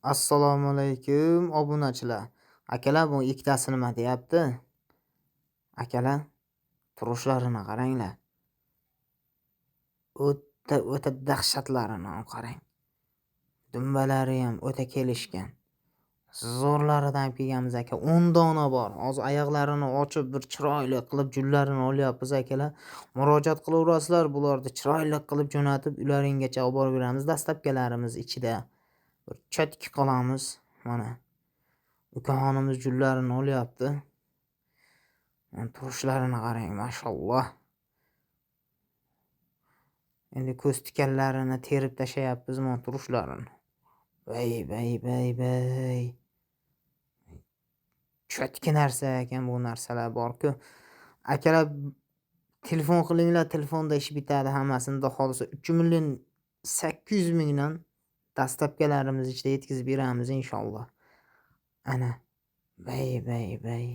Assalomu alaykum, obunachilar. Akalar, bu ikkitasi nima deyapti? Akalar, turishlarini qaranglar. O'ta o'ta dahshatlarini qarang. Dumbalari ham o'ta kelishgan. Zo'rlaridan kelganmiz, aka. 10 dona bor. Hozir oyoqlarini ochib, bir chiroyli qilib jullarini olyapmiz, akalar. Murojaat qilaverasizlar, bularni chiroyli qilib jo'natib, uylaringgacha olib borib beramiz. Dastavkalarimiz ichida. Bir chetki qilamiz. Mana. Ukaxonimiz jullarini olyapti. Mana, turishlarini qarang, mashalloh. Endi ko'z tikanlarini terib tashlayapmiz, mana turishlarini. Vay, vay, vay, vay. Чётки narsa ekan bu narsalar bor-ku. Akalar, telefon qilinglar, telefonda ish bitadi hammasini. Xudo xohlasa 3 800 mingdan dastavkalarimiz ichida yetkazib beramiz inshaalloh. Ana. Vay, vay, vay.